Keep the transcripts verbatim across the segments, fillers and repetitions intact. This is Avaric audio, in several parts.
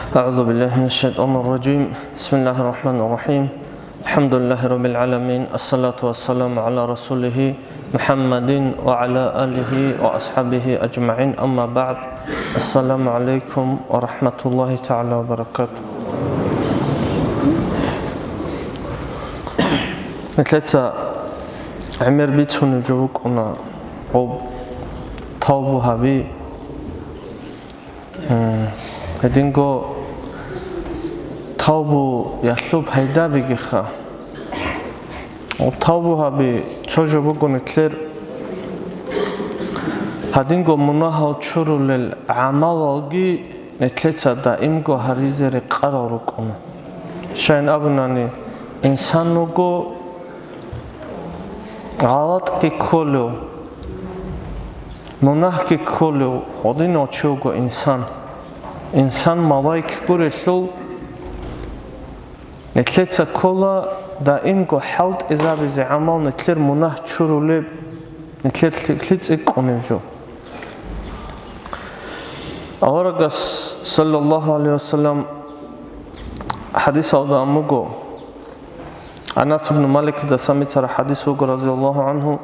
أعوذ بالله من الشيطان الرجيم. بسم الله الرحمن الرحيم. الحمد لله رب العالمين. الصلاة والسلام على رسوله محمد وعلى آله وأصحابه أجمعين. أما بعد. السلام عليكم ورحمة الله تعالى وبركاته. Нилъеца гӀемер бицунеб жо букӀуна гьоб тавбу гьаби. М, гьединго тавбу ялъул пайда бигиха. Тавбу гьаби цо жо буго нилъер гьадинго мунагьал чурулел гӀамалалги нилъеца даимго гьаризе рекъарал рукӀуна. Щайин абунани, инсан вуго гъалатӀги кколев, мунагьги кколев гьадинав чи вуго инсан. Инсан малаик гурелъул, нилъеца ккола даимго хӀалтӀизабизе гӀамал, нилъер мунагь чурулеб, нилъер лъикӀлъи цӀикӀкӀунеб жо. Аварагас, саллаллагьу гӀалайгьи вассалам, хӀадисалда амуго, Анас ибн Маликидасан бицараб хӀадис буго, разияллагьу гӀангьу: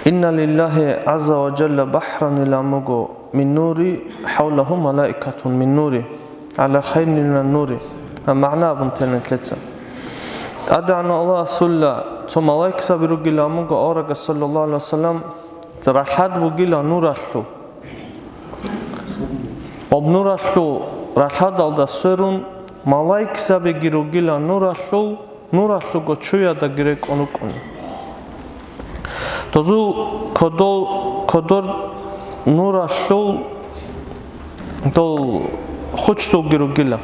«Инна лиллагьи гӀазза ва жалла бахӀран», илан буго, «мин нури хӀавлагьу малаикатун мин нури, гӀала хайрин мин нури». Гьаб магӀна абун тела нилъеца. ТӀадегӀанав Аллагьасул цо малаикзаби ругилан буго аварагас, саллаллагьу гӀалайгьи вассалам, ралъад бугила нуралъул. Гьоб нуралъул ралъадалда сверун, малаикзабиги ругила нуралъул, нуралъулго чуядаги рекӀун рукӀуна. Дозул кодол, кодор нуралъул дол хучдулги ругила.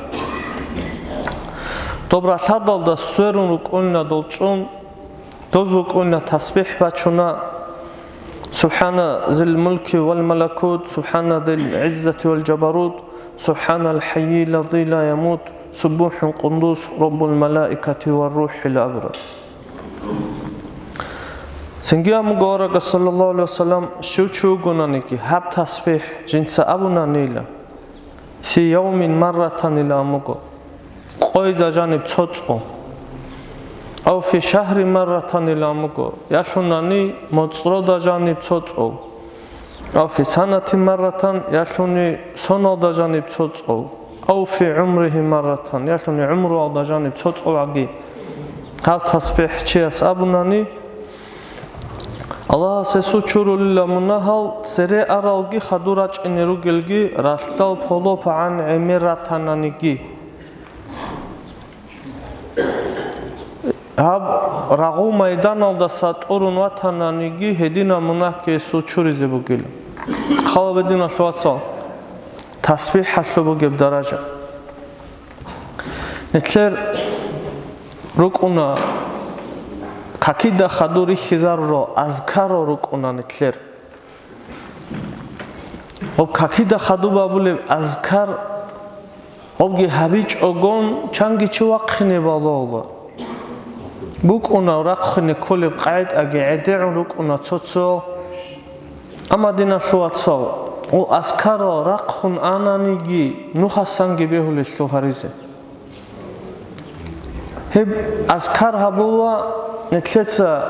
Доб ралъадалда сверун рукӀуна дол чӀун, доз букӀуна тасбихӀ бачуна: «СубхӀана зил мулки вал малакут, субхӀана зил гӀиззати вал жабарут, субхӀанал хӀаййил лади ла ямут, суббухӀун къуддус раббул малаикати ва рухӀ», — ила абураб. Цинги амуго аварагас, саллаллагьу гӀалайгьи вассалам, щив чи вугонаниги, гьаб тасбихӀ жинца абунанила, «фи явмин марратан», — ила амуго, къойда жаниб цо цӀо. «Ав фи шагьрин марратан», — ила амуго, ялъунани моцӀрода жаниб цо цӀо. «Ав фи санатин марратан», ялъуни соналда жаниб цо цӀо. «Ав фи гӀумригьи марратан», ялъуни гӀумруялда жаниб цо цӀогӀаги гьаб тасбихӀ чияс абунани, Аллагьас гьесул чурулила мунагьал, цере аралги хадур рачӀине ругелги, ралъдал полопагӀан гӀемер ратананиги. Гьаб рагъул майданалдаса тӀурун ватананиги, гьединаб мунагьги гьесул чуризе бугила. Хал гьабе, диналъул вацал, тасбихӀалъул бугеб даража. Нилъер рукӀуна, какида хадур рихьизарурал азкарал рукӀуна нилъер. Гьоб какида хадуб абулеб азкар, гьобги гьабичӀогон, чанги чи вахъине балагьула. БукӀуна рахъине кколеб къагӀидаги, гӀедегӀун рукӀуна цо-цо. Амма, диналъул вацал, гьел азкарал рахъун ананиги, нухасанги бегьулелъул гьаризе. Гьеб азкар гьабула нилъеца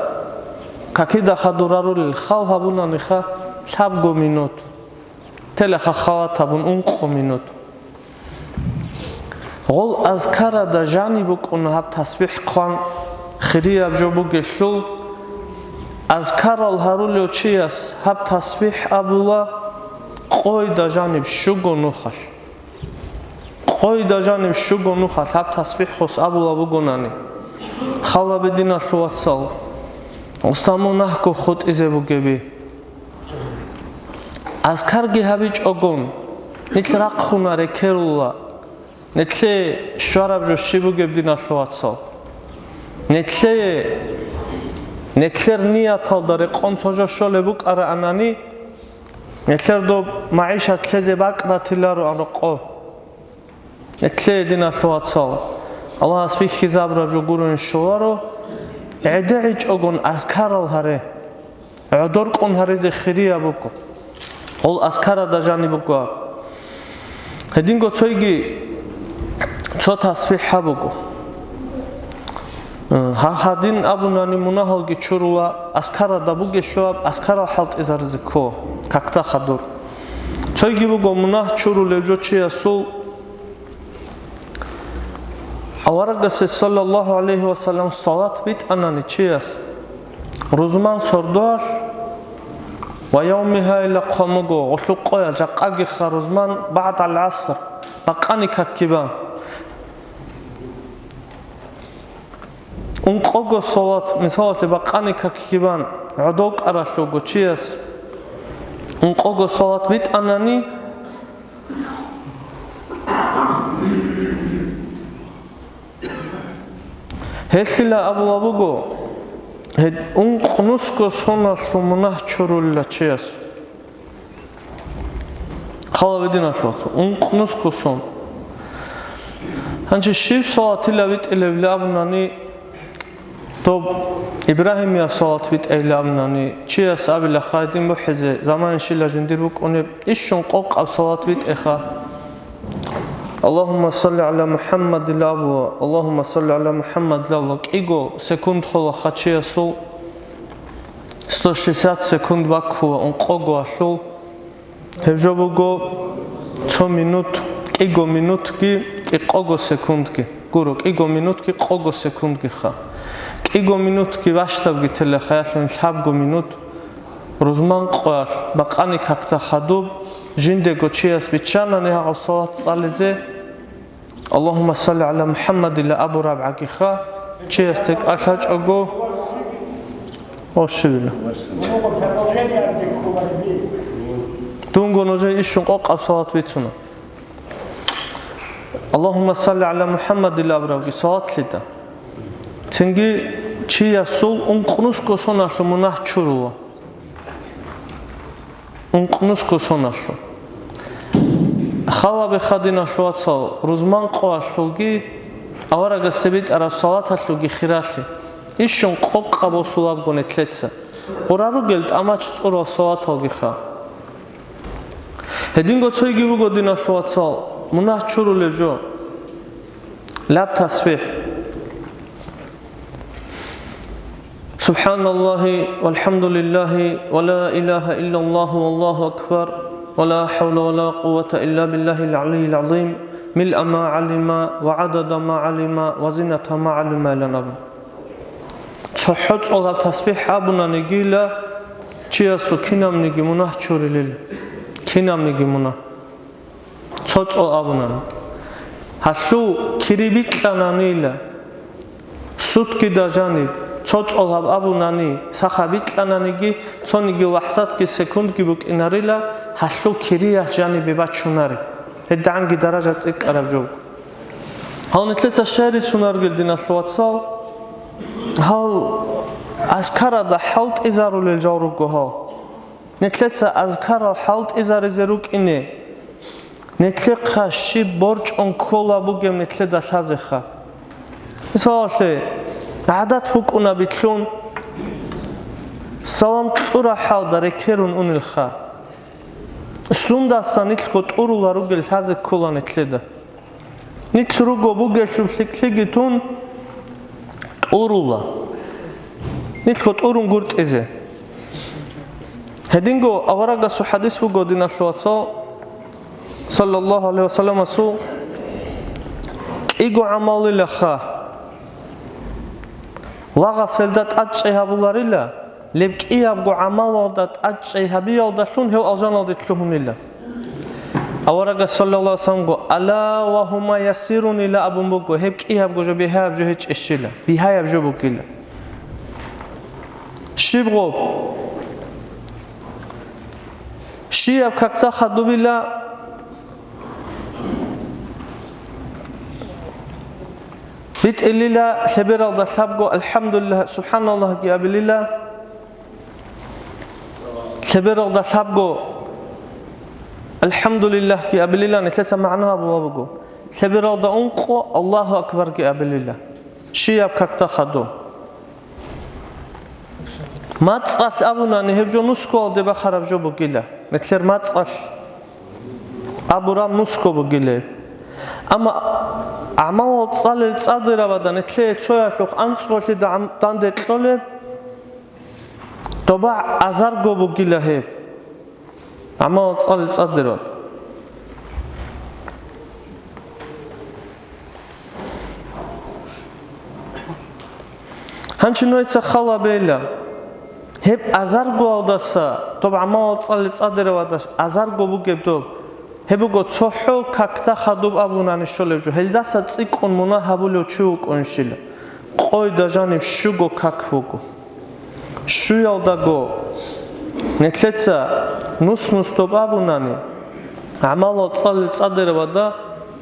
какида хадур рарулел, хал гьабунаниха лъабго минут, телеха халат гьабун ункъо минут. Гьел азкарада жаниб букӀуна гьаб тасбихӀ хъван, хирияб жо бугелъул, азкарал гьарулев чияс гьаб тасбихӀ абула къойда жаниб щуго нухалъ. Къойда жаниб щуго нухалъ гьаб тасбихӀ хос абула бугонани, хал гьабе, диналъул вацал, гьесда мунагьго хутӀизе бугеби. Азкарги гьабичӀогон, нилъ рахъуна рекерулла, нилъее щвараб жо щиб бугеб, диналъул вацал. Нилъее, нилъер нияталда рекъон цо жо щолеб букӀараанани, нилъер доб магӀишат лъезе бакӀ батилароан рокъо. Нилъее, диналъул вацал, Аллагьас бихьизабураб жо гурони щоларо, гӀедегӀичӀогон азкарал гьаре. ГӀодор кӀун гьаризе хирияб буго. Гьел азкарада жаниб буго. Гьединго цойги цо тасбихӀ гьабуго. Гьа-, гьадин абунани мунагьалги чурула, азкарада бугелъул азкарал хӀалтӀизаризе кко, какда хадур. Цойги буго мунагь чурулев жо чиясул, аварагасе саллаллагьу гӀалайгьи ва саллам салат битӀанани чияс, рузман сордоялъ ва явмигьа ила хъван буго, гъуллукъоял жакъагиха рузман багӀдал гӀаср, бакъани какги бан. Ункъого салат, мисалалъе, бакъани какги бан гӀодов кӀаралъуго чияс ункъого салат битӀанани, гьелъила абула буго, гьед ункънусго соналъул мунагь чурулила чияс. Хала бединалъул вацал, ункънусго сон. Гьанже щиб салатила битӀилебли абунани, доб Ибрагьимиял салат битӀайилабунани, чияс абила хадин бухӀизе, заман щила жиндир букӀунеб, ишшун къокъаб салат битӀеха. Аллагьумма салли гӀала МухӀаммадил абу, Аллагьумма салли гӀала МухӀаммадил абу, кӀиго секунд холаха чиясул, сто шестьдесят секунд баккула ункъого алъул. Гьеб жо буго цо минут, кӀиго минутги, кӀикъого секундги. Гуро, кӀиго минутги, къого секундгиха. КӀиго минутги бащдабги тела хаялъун лъабго минут. Рузман къоялъ бакъани какда хадуб, жиндего чияс биччанани гьагъав салат цӀализе, Аллагьумма салли гӀала МухӀаммадила абураб гӀагиха, чияс текӀалъачӀого, ошибила. Дунго нужее ишшун къокъаб салат бицуна. Аллагьумма салли гӀала МухӀаммадила абурабги салат лъида. Цинги чиясул ункънусго соналъул мунагь чурула. Ункънусго соналъул. Халабе хадиналъул вацал, рузман къоялъулги, аварагасде битӀараб салаталъулги хиралъи. Ишшун къокъаб босулабго нетлъеца. Гъура ругел тӀамач цӀурал салаталгиха. Гьединго цойги буго, диналъул вацал, мунагь чурулеб жо. Лаб тасбихӀ. СубхӀаналлагьи валхӀамдулиллагьи ва ла илагьа иллаллагьу валлагьу акбар ва ла хӀавла ва ла къуввата илла биллагьил гӀалийил гӀазим, милъа ма гӀалима ва гӀадада ма гӀалима ва зината ма гӀалима илан абу. ЦохӀо цӀолаб тасбихӀ абунанигила, чиясул кинабниги мунагь чурилел, кинабниги мунагь. Цо цӀо абунани. Гьалъул кири бикьананила, суткида жаниб, цо цӀо гьаб абунани, сахаб бикьананиги, цониги лахӀзатги секундги букӀинарила, гьалъул кириялъ жанибе бачунари. ГьедигӀанги даража цӀикӀкӀараб жо. Гьал нилъеца щай рицунаргел, диналъул вацал? Гьал азкарада хӀалтӀизарулел жал руго гьал. Нилъеца азкарал хӀалтӀизаризе рукӀине, нилъехъа щиб борчӀун ккола бугеб нилъеда лъазеха. Мисалалъе, гӀадат букӀунабилъун, салам кьураб хӀалда рекерун унелха. Сундасан нилъго тӀурула ругел лъазе ккола нилъеда. Нилъ руго бугелъул лъикӀлъиги тун тӀурула. Нилъго тӀурун гуртӀизе. Гьединго аварагасул хӀадис буго, диналъул вацал, саллаллагьу гӀалайгьи ва салламасул, кӀиго гӀамалилаха лагъаселда тӀадчӀей гьабуларила, леб кӀиябго гӀамалалда тӀадчӀей гьабиялдалъун гьев алжаналде лъугьунила. Аварагас саллаллагьу гӀалайгьи ва салламго, «Ала ва гьума ясирунила», абун буго, гьеб кӀиябго жо бигьаяб жо гьечӀищила, бигьаяб жо бугила. Щиб гъоб? Щияб какда хадубила битӀилила, лъебералда лъабго «АлхӀамдулиллагь», «СубхӀаналлагьги» абилила, лъебералда лъабго «АлхӀамдулиллагьги» абилила, нилъеца магӀна гьабула буго. Лъебералда ункъо «Аллагьу акбарги» абилила. Щияб какда хадуб. МацӀалъ абунани, гьеб жо нусгоялде бахараб жо бугила. Нилъер мацӀалъ. абураб нусго бугилеб. Амма гӀамалал цӀалел цӀадирабада нилъее цоялъухъ анцӀгоялъе дагӀан-, данде кьолеб, доба азарго бугила гьеб. ГӀамалал цӀалел цӀадирабада. Гьанчи нужеца хал гьабейила, гьеб азаргоялдаса, доб гӀамалал цӀалел цӀадирабада азарго бугеб доб, гьеб буго цохӀо какда хадуб абунани щолеб жо, гьелдаса цӀикӀкӀун мунагь гьабулев чи вукӀунщила, къойда жаниб щуго как буго. Щуялдаго нилъеца нус-нус доб абунани, гӀамалал цӀалел цӀадирабада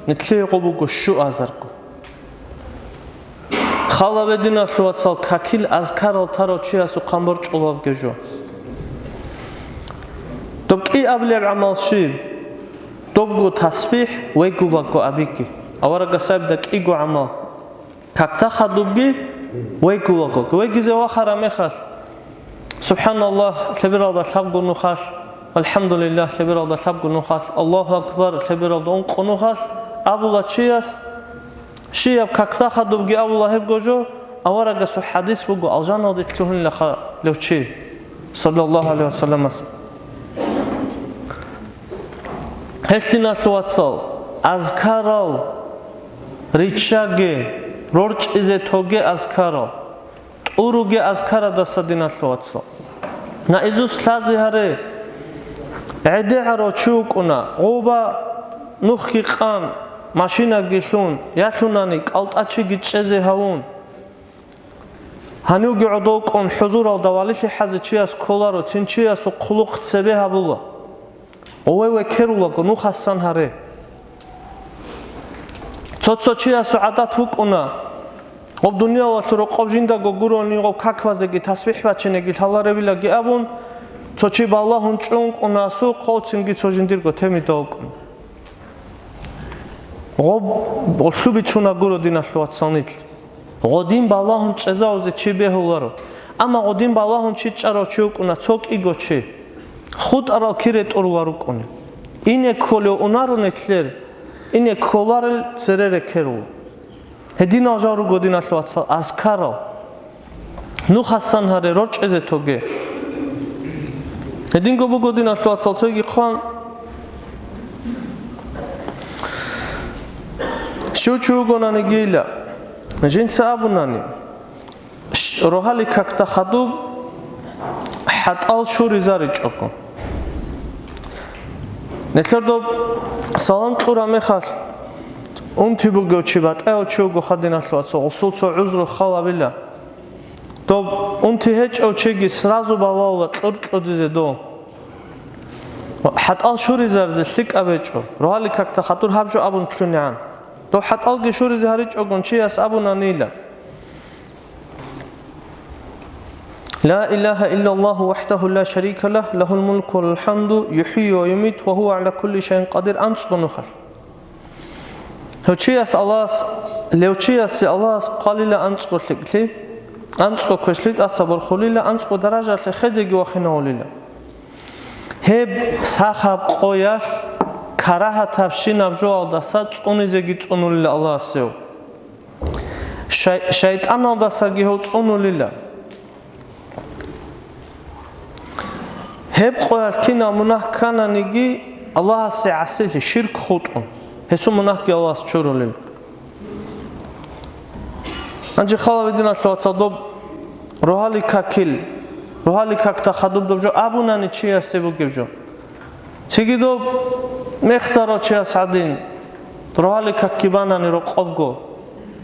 нилъее гъо буго щу азарго. Хал гьабе, диналъул вацал, какил азкарал тарав чиясухъан борчӀулеб жо. Доб кӀиабилеб гӀамал щиб? Добго тасбихӀ, вегулаго абиги. Аварагас абида кӀиго гӀамал. Какда хадубги, вегулаго. Вегизе вахараб мехалъ, СубхӀаналлагь лъебералда лъабго нухалъ, АлхӀамдулиллагь лъебералда лъабго нухалъ, Аллагьу акбар лъебералда ункъо нухалъ абула чияс, щияб какда хадубги абула гьебго жо, аварагасул хӀадис буго, алжаналде лъугьунилаха лев чи, саллаллагьу гӀалайгьи вассаламас. Гьелъ, диналъул вацал, азкарал риччаге, рорчӀизе тоге азкарал. ТӀуруге азкарадаса, диналъул вацал. Наизусть лъазе гьаре. ГӀедегӀарав чи вукӀуна, гъоба нухги къан, машинаги лъун, ялъунани кӀалтӀа чиги чӀезе гьавун. Гьанивги гӀодов кӀун хӀузуралда валилъи хӀазе чияс кколаро, цин чиясул хъулухъ цебе гьабула. Ове векерулаго нухасан гьаре. Цо-цо чиясул гӀадат букӀуна, гъоб дуниялалъул рокъоб жиндаго гурони гъоб как базеги тасбихӀ бачинеги лъаларевилаги абун, цо чи балагьун чӀун кӀуна асухъ, цинги цо жиндирго темида вукӀун. Гъоб гъолъу бицуна гуро, диналъул вацал, нилъ. Гъодин балагьун чӀезавузе чи бегьуларо. Амма гъодин балагьун чи чӀарав чи вукӀуна, цо кӀиго чи. ХутӀарал кире тӀурула рукӀуни. Ине кколев унаро нилъер, ине кколарел цере рекерул. Гьединал жал руго, диналъул вацал, азкарал. Нухасан гьаре, рорчӀезе тоге. Гьединго буго, диналъул вацал, цоги хъван. Щив чи вугонанигийила, жинца абунани, щ-, рогьалил какда хадуб хӀатӀал щуризаричӀого. Нилъер доб салам кьураб мехалъ, унти бугев чи, батӀаяв чи вугоха, диналъул вацал, гъосул цо гӀузру хал гьабила. Доб унти гьечӀев чиги сразу балагьула кьур-кьудизе дов. ХӀатӀал щуризаризе лъикӀаб гьечӀо, рогьалил какда хадуб гьаб жо абун лъугӀинегӀан. Дов хӀатӀалги щуризе гьаричӀогун чияс абунанила: «Ла илагьа иллаллагьу вахӀдагьу ла шарика лагь, лагьул мулку ва лагьул хӀамду, юхӀйи ва юмиту ва гьува гӀала кулли шайин къадир», анцӀго нухалъ. Гьев чияс Аллагьас, лев чиясе Аллагьас хъвалила анцӀго лъикӀлъи, анцӀго квешлъи тӀаса борхулила, анцӀго даражалъе хвезеги вахинавулила. Гьеб сахаб къоялъ карагьатабщинаб жоялдаса цӀунизеги цӀунулила Аллагьас гьев. Шай-, шайтӀаналдасаги гьев цӀунулила. Гьеб къоялъ кинал мунагь ккананиги, Аллагьасе гӀасилъи, ширк хутӀун, гьесул мунагьги Аллагьас чурулел. Гьанже хал гьабе, диналъул вацал, доб рогьалил какил, рогьалил какда хадуб доб жо абунани чиясе бугеб жо. Цинги доб мехтарав чияс гӀадин, рогьалил какги банани рокъобго,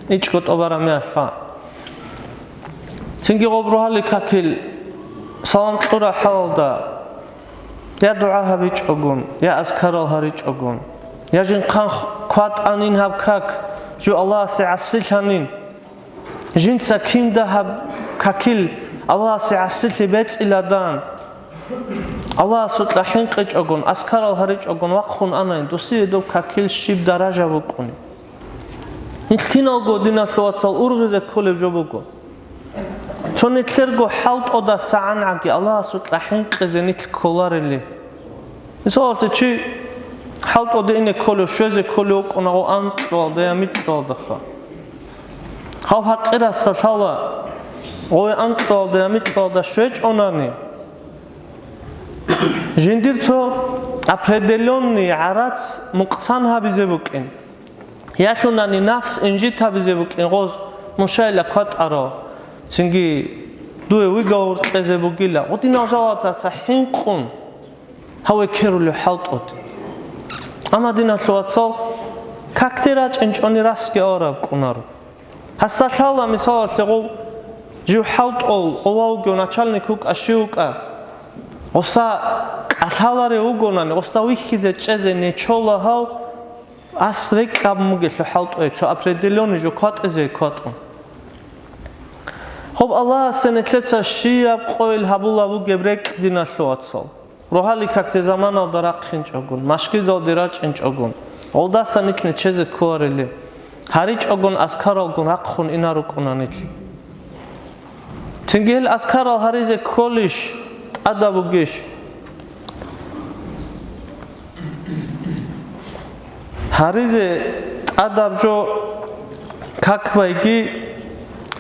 ичӀго тӀубараб мехалъха. Цинги гъоб рогьалил какил салам кьураб хӀалалда, я дугӀа гьабичӀогун, я азкарал гьаричӀогун, я жинхъан кватӀанин гьаб как, жо Аллагьасе гӀасилъанин. Жинца кинда гьаб какил Аллагьасе гӀасилъи бецӀиладан, Аллагьасукьа хӀинкъичӀогун, аскарал гьаричӀогун вахъун анай, досие доб какил щиб даража букӀуни. Нилъ киналго, диналъул вацал, ургъизе кколеб жо буго. Цо нилъерго хӀалтӀудасагӀангӀаги Аллагьасукьа хӀинкъизе нилъ кколарели. Мисалалъе, чи ХӀалтӀуде ине кколев, щвезе кколев вукӀуна гъов анкьалда я микьалдаха. Гьав гьакъираса лъала, гъове анкьалда я микьалда щвечӀонани, жиндир цо определённый гӀарац мукъсан гьабизе букӀин. Ялъунани нафс инжит гьабизе букӀин гъоз, мун щайила кватӀарав, цинги дуе выговор кьезе бугила, гъудинал жалатаса хӀинкъун гьаве ккерулев хӀалтӀуд. Амма, диналъул вацал, какде рачӀинчӀони расги авараб кӀунаро. Гьасда лъала, мисалалъе, гъов жив хӀалтӀул гъова вугев, начальник вукӀа, щив вукӀа, гъоса кӀалъаларев вугонани, гъоса вихьизе чӀезе нечола гьав, ас рекӀкӀ абун бугелъул хӀалтӀуе, цо определённый жо кватӀизе кватӀун. Гъоб Аллагьасе нилъеца щияб къойил гьабулаб бугеб рекӀкӀ, диналъул вацал. Рогьалил какде заманалда рахъинчӀогун, машгидалде рачӀинчӀогун, гъолдаса нилъ нечезе кколарили, гьаричӀогун азкаралгун рахъун инарукӀуна нилъ. Цинги гьел азкарал гьаризе кколищ, тӀадаб бугищ? Гьаризе тӀадаб жо как байги,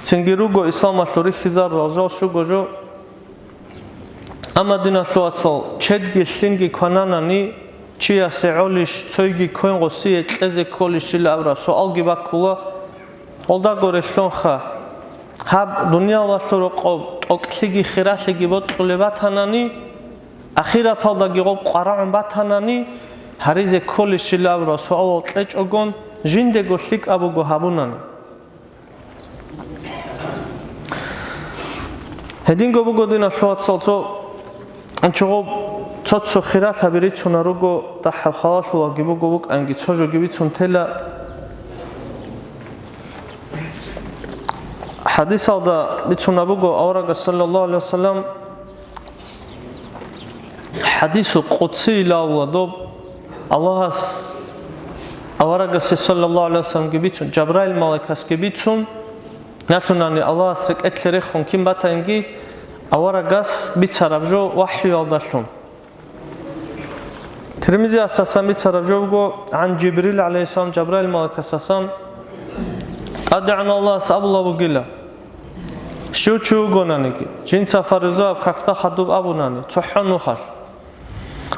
цинги руго исламалъул рихьизарурал жал щуго жо. Амма, диналъул вацал, чедги лъимги квананани, чиясе гӀолищ, цойги квен гъосие кьезе кколищила абураб суалги баккула. Гъолда гурелъунха, гьаб дуниялалъул рокъоб тӀокӀлъиги хиралъиги бокьулеб батанани, ахираталдаги гъоб къварагӀун батанани, гьаризе кколищила абураб суалал кьечӀогон, жиндего лъикӀаб буго гьабунани. Гьединго буго, диналъул вацал, цо чогъоб цо-цо хиралъаби рицунар руго, дагьаб халалъулаги буго букӀанги, цо жоги бицун тела. ХӀадисалда бицунаб буго, аварагас, саллаллагьу гӀалайгьи вассалам, хӀадису къудсийилан абула доб, Аллагьас аварагасе, саллаллагьу гӀалайгьи вассаламги бицун, Жабраил малаикасги бицун, ялъунани Аллагьас рекӀелъе рехун кин батаинги, аварагас бицараб жо вахӀюялдалъун. Тирмизиясасан бицараб жо буго, гӀан Жибрил гӀалайгьиссалам, Жабраил малаикасасан, ТӀадегӀан Аллагьас абулаб бугила: «Щив чи вугонаниги, жинца фаризаяб какда хадуб абунани цохӀо нухалъ: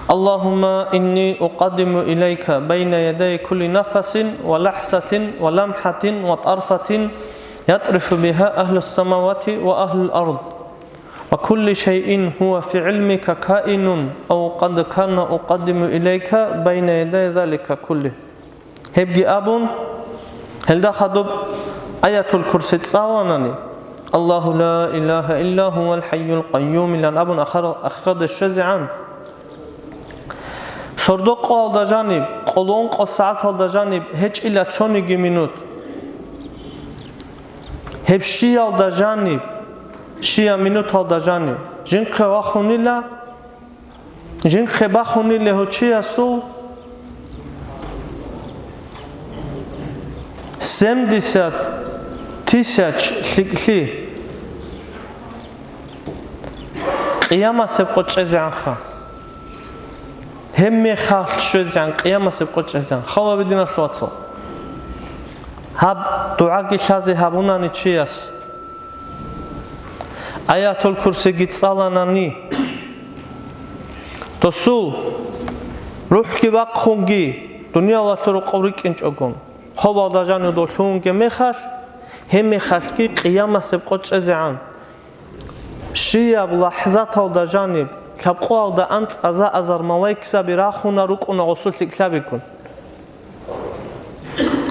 Аллагьумма инни укъаддиму илайка байна ядай кулли нафасин ва лахӀзатин ва ламхӀатин ва тӀарфатин ятӀрифу биха агьлус самавати ва агьлул ард». «Ва кулли шайин гьува фи гӀилмика каинун, ав къад кана укъаддиму илайка байна ядай залика кулли». Гьебги абун, гьелда хадуб Аятул Курси цӀаланани, «Аллагьу ла илагьа илла гьувал хӀайюл къайюм», – илан абун ахар-, ахиралде щвезегӀан. Сордо-къоялда жаниб, къоло-ункъо сагӀаталда жаниб гьечӀила цониги минут. Гьеб щиялда жаниб, щия минуталда жаниб, жинхъе вахунила, жинхъе бахунила гьучиясул семдесят тысяч лъикӀлъи къиямасеб къо чӀезегӀанха. Гьеб мехалъ щвезегӀан, къиямасеб къо чӀезегӀан. Хал гьабе, диналъул вацал. Гьаб дугӀаги лъазе гьабунани чияс, Аятул Курсиги цӀаланани, досул рухӀги бахъунги, дуниялалъул рокъоб рикӀкӀинчӀогон, хобалда жанив долъунге мехалъ, гьеб мехалъги къиямасеб къо чӀезегӀан. Щияб лахӀзаталда жаниб, лъабкъоялда анцӀаза-азар малаикзаби рахуна рукӀуна гъосул лъикӀлъабигун.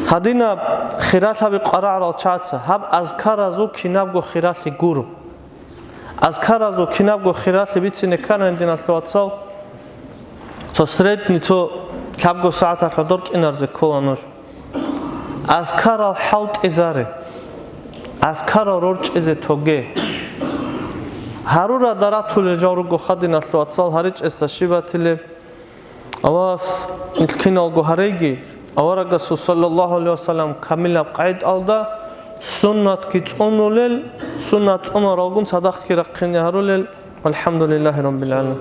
Гьадинаб хиралъаби къварагӀарал чагӀаца гьаб азкаразул кинабго хиралъи гуро. Азкаразул кинабго хиралъи бицине кканани, диналъул вацал, цо средний, цо лъабго сагӀаталъ гьодор кӀинарзе ккола нуж. Азкарал хӀалтӀизаре, азкарал рорчӀизе тоге. Гьарурада ратулел жал руго ха, диналъул вацал, гьаричӀесда щиб батилеб? Аллагьас нилъ киналго гьареги, аварагасул, саллаллагьу гӀалайгьи вассалам, камилаб къагӀидаялда суннатги цӀунулел, суннат цӀунаралгун цадахъги рахъине гьарулел. ВалхӀамдулиллагьи раббил гӀаламин.